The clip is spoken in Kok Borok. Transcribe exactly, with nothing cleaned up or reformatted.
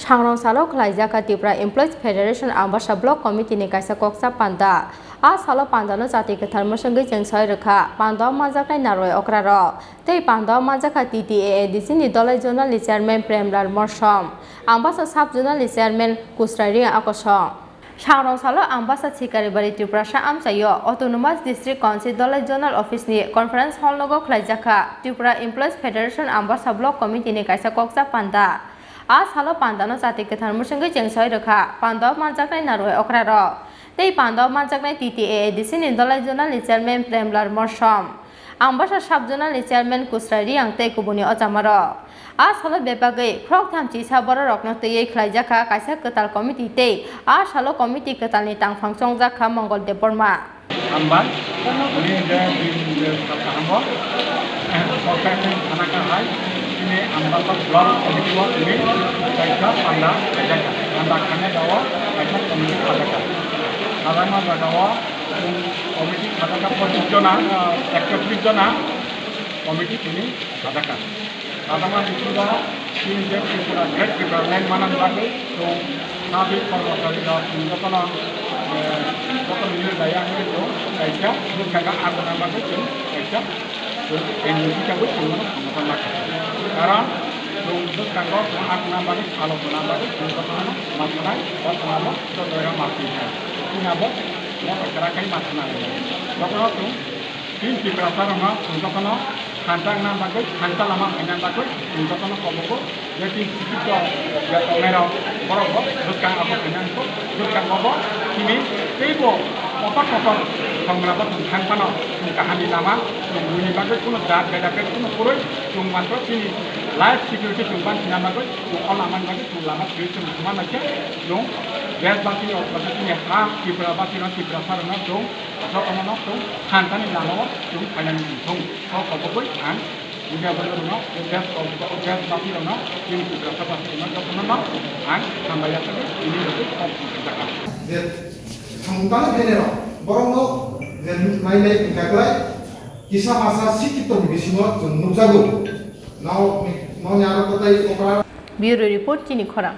Thangrong salo khwlaijakha Tripura Employees Federation Ambasa Block Committee ni kaisa koksa panda. A salo pandano chati kwthar mwswngwi chwng soi rwkha, pandao manjaknai narwai okrarok. Tei pandao manjakha T T A A D C ni Dolai Zonal ni Chairman Premlal Morsom, Ambasa Sub Zonal ni Chairman Kusrai Reang Akosong. Thangrong salo Ambasa Sikaribari Tiprasa amchaio Autonomous District Council Dolai Zonal Office ni Conference Hall nogo khwlaijakha Tripura Employees Federation Ambasa Block Committee ni kaisa koksa panda. A salo pandano chati kwthar mwswngwi chwng soi rwkha, pandao manjaknai narwai okrarok tei pandao manjaknai T T A A D C ni Dolai Zonal ni Chairman Premlal Morsom, Ambasa Sub Zonal ni Chairman Kusrai Reang tei kubuni ochamarok. A salo bebagwi khoroktham chisa bororokno twiwi khwlaijakha kaisa kwtal committee tei a salo committee kwtalni tangphang chongjakha Mongol Debbarma. Hambai, tini je din je saka hambo, eh, sorkar ni thana ka hai, tini Ambasa block committee o tini kaisa panda khaijak, panda khaina jao kaisa committee khaijak. Khajakma jaga o chwng committee khaijak pochis jona, eh, ekatris jona committee tini khaijak. Adama bisingo chini je Tripura, Great Tripura Land manani bagwi chwng sabi kormochari rok chwng jotono, eh, jotono milik daya wngwi chwng kaisa bwskango arwna bagwi chwng kaisa chwng N G O hisabe chwng bono songwthang nakha. Karon chwng bwskango chwng arwna bagwi, salo tongna bagwi chwng jotono ma sanai, o tongma bo jotono ma twi kha. Chini abo motha kwrak khai ma sanai. Jotono chwng Chini Tiprasa rokno chwng jotono thansa wngna bagwi, thansa lama khaina bagwi chwng jotono kobogo je chini sikito je tongnai rok borok bo bwskang abo khaina wngkho, bwskango bo chini teibo kotor kotor songra bo chwng thang phano chwng kaham ni lama chwng buini bagwi kuno jat beda beda kuno kwrwi chwng matro chini life security chwng bansina bagwi chwng o lama ni bagwi chwng lama kwrwi chwng thangma naikhe chwng deshbasini, chini ha Tiprabasino, Tiprasa rokno chwng jotono no chwng thansa ni lama o chwng phainani wngthung. O kobogwi ang media bwrwirokno, o desh, o desh basi rokno, chini Tiprasa basi rokno jotono no ang hambai ya khe tini rwgwi kok thumjakha. Je samung tangwi phainairok borokno je nainai wngkha kwlai kisa masa sikito ni bisingo chwng nukjago. Nao, nao ni aro kwtai okra. Bureau Report, Chini Khorang.